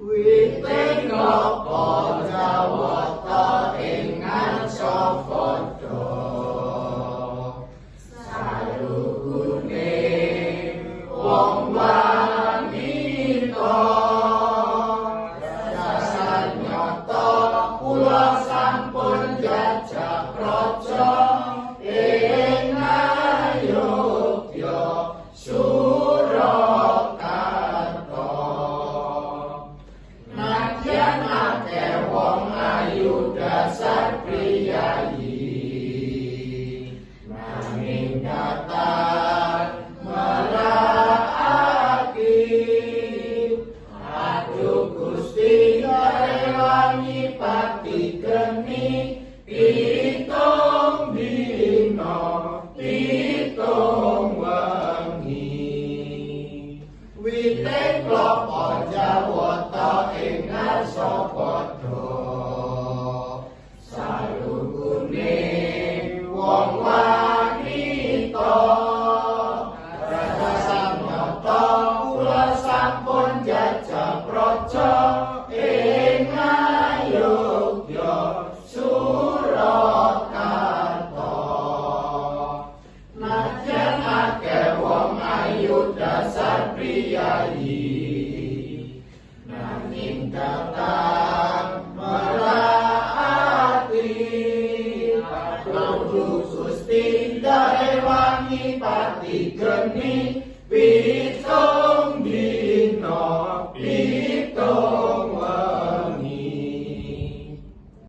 Witing klapa Jawata ing ngarsa padha salugune wong wanita dasar nyata kula sampun jajah praja ing Ayodya Surakarta. Nadyan akeh wong ayu dasar priyayi nanging datar merakake. Aduh Gusti rewangi pati geni 7 dina 7 wengi. Witing klapa Jawata ing ngarsa padha salugune wong wanita dasar nyata kula sampun jajah praja ing Ayodya Surakarta. Nadyan akeh wong ayu dasar priyayi nanging datang merati. Aduh Gusti rewangi pati geni 7